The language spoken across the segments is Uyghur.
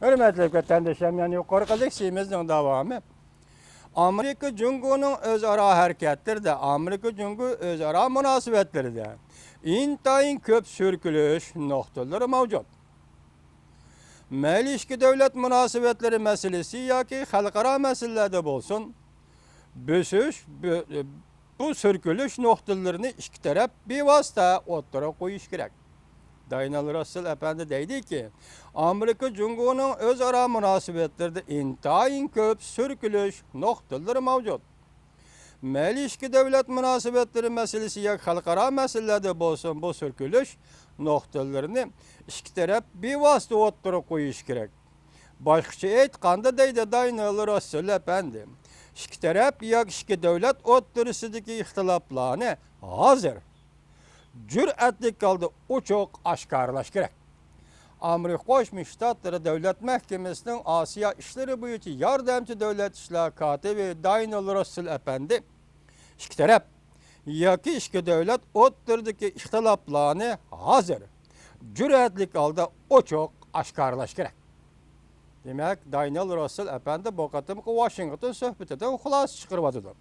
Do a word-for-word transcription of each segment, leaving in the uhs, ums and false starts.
ھۆرمەتلىك ۋەتەنداشلار، يەنە يۇقىرىقى لېكسىيىمىزنىڭ داۋامى. ئامېرىكا جۇڭگونىڭ ئۆزئارا ھەرىكەتلىرىدە، ئامېرىكا جۇڭگو ئۆزئارا مۇناسىۋەتلىرىدە ئىنتايىن كۆپ سۈركىلىش نۇقتىلىرى مەۋجۇت. مەيلى ئىككى دۆلەت مۇناسىۋەتلىرى مەسىلىسى ياكى خەلقئارا مەسىلىلەردە بولسۇن، بۆسۈش، بۆ-، بۇ سۈركىلىش نۇقتىلىرىنى ئىككى تەرەپ بىۋاسىتە ئوتتۇرىغا قويۇشى كېرەك. دانىيېل راسسېل ئەپەندى دەيدىكى، ئامېرىكا جۇڭگونىڭ ئۆزئارا مۇناسىۋەتلىرىدە ئىنتايىن كۆپ سۈركىلىش نۇقتىلىرى مەۋجۇت. مەيلى ئىككى دۆلەت مۇناسىۋەتلىرى مەسىلىسى ياكى خەلقئارا مەسىلىلەردە بولسۇن، بۇ سۈركىلىش نۇقتىلىرىنى ئىككى تەرەپ بىۋاسىتە ئوتتۇرىغا قويۇشى كېرەك. باشقىچە ئېيتقاندا، دەيدۇ دانىيېل راسسېل ئەپەندى، ئىككى تەرەپ ياكى ئىككى دۆلەت ئوتتۇرىسىدىكى ئىختىلاپلارنى ھازىر جۈرئەتلىك ھالدا ئوچۇق ئاشكارىلاش كېرەك. ئامېرىكا قوشما شتاتلىرى دۆلەت مەھكىمىسىنىڭ ئاسىيا ئىشلىرى بويىچە ياردەمچى دۆلەت ئىشلار كاتىپى دانىيېل راسسېل ئەپەندى ئىككى تەرەپ ياكى ئىككى دۆلەت ئوتتۇرىدىكى ئىختىلاپلارنى ھازىر جۈرئەتلىك ھالدا ئوچۇق ئاشكارىلاش كېرەك. دېمەك، دانىيېل راسسېل ئەپەندى بۇ قېتىمقى ۋاشىنگتون سۆھبىتىدىن خۇلاسە چىقىرىۋاتىدۇ.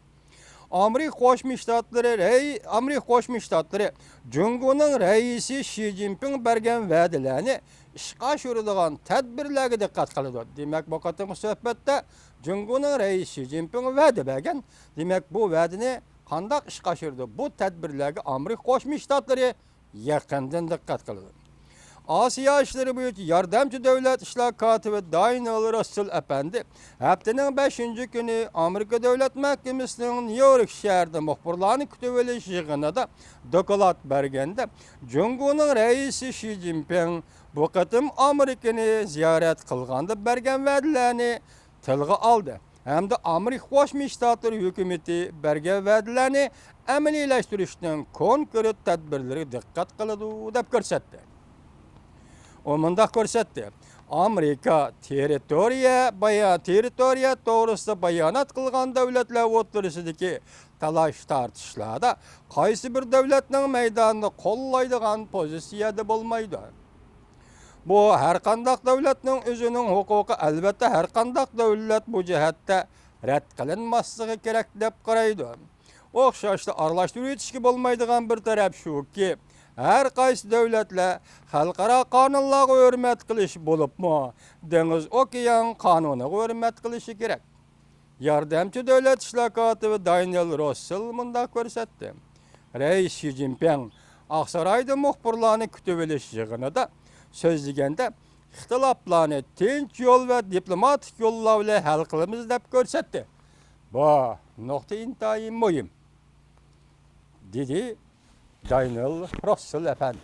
ئامېرىكا قوشما شتاتلىرى رەي-، ئامېرىكا قوشما شتاتلىرى جۇڭگونىڭ رەئىسى شى جىنپىڭ بەرگەن ۋەدىلەرنى ئىشقا ئاشۇرىدىغان تەدبىرلەرگە دىققەت قىلىدۇ. دېمەك، بۇ قېتىمقى سۆھبەتتە جۇڭگونىڭ رەئىسى شى جىنپىڭ ۋەدە بەرگەن. دېمەك، بۇ ۋەدىنى قانداق ئىشقا ئاشۇرىدۇ؟ بۇ تەدبىرلەرگە ئامېرىكا قوشما شتاتلىرى يېقىندىن دىققەت قىلىدۇ. ئاسىيا ئىشلىرى بويىچە ياردەمچى دۆلەت ئىشلار كاتىپى دانىيېل راسسېل ئەپەندى ھەپتىنىڭ بەشىنچى كۈنى ئامېرىكا دۆلەت مەھكىمىسىنىڭ نيۇ يورك شەھىرىدە مۇخبىرلارنى كۈتۈۋېلىش يىغىنىدا دوكلات بەرگەندە، جۇڭگونىڭ رەئىسى شى جىنپىڭ بۇ قېتىم ئامېرىكىنى زىيارەت قىلغاندا بەرگەن ۋەدىلەرنى تىلغا ئالدى ھەمدە ئامېرىكا قوشما شتاتلىرى ھۆكۈمىتى بەرگەن ۋەدىلەرنى ئەمەلىيلەشتۈرۈشنىڭ كونكرېت تەدبىرلىرىگە دىققەت قىلىدۇ، دەپ كۆرسەتتى. ئۇ مۇنداق كۆرسەتتى، ئامېرىكا تېررىتورىيە بايا-، تېررىتورىيە توغرىسىدا بايانات قىلغان دۆلەتلەر ئوتتۇرىسىدىكى تالاش-تارتىشلاردا قايسى بىر دۆلەتنىڭ مەيدانىنى قوللايدىغان پوزىتسىيەدە بولمايدۇ. بۇ ھەرقانداق دۆلەتنىڭ ئۆزىنىڭ ھوقۇقى، ئەلۋەتتە، ھەرقانداق دۆلەت بۇ جەھەتتە رەت قىلىنماسلىقى كېرەك دەپ قارايدۇ. ئوخشاشلا ئارىلاشتۇرۇۋېتىشكە بولمايدىغان بىر تەرەپ شۇكى، ھەر قايسى دۆلەتلەر خەلقئارا قانۇنلارغا ھۆرمەت قىلىش بولۇپمۇ دېڭىز ئوكيان قانۇنىغا ھۆرمەت قىلىشى كېرەك. ياردەمچى دۆلەت ئىشلار كاتىپى دانىيېل روسسېل مۇنداق كۆرسەتتى. رەئىس شى جىنپىڭ ئاقسارايدا مۇخبىرلارنى كۈتۈۋېلىش يىغىنىدا سۆزلىگەندە، ئىختىلاپلارنى تىنچ يول ۋە دىپلوماتىك يوللار بىلەن ھەل قىلىمىز دەپ كۆرسەتتى. بۇ نۇقتا ئىنتايىن مۇھىم، دېدى دانىيېل روسسېل ئەپەندى.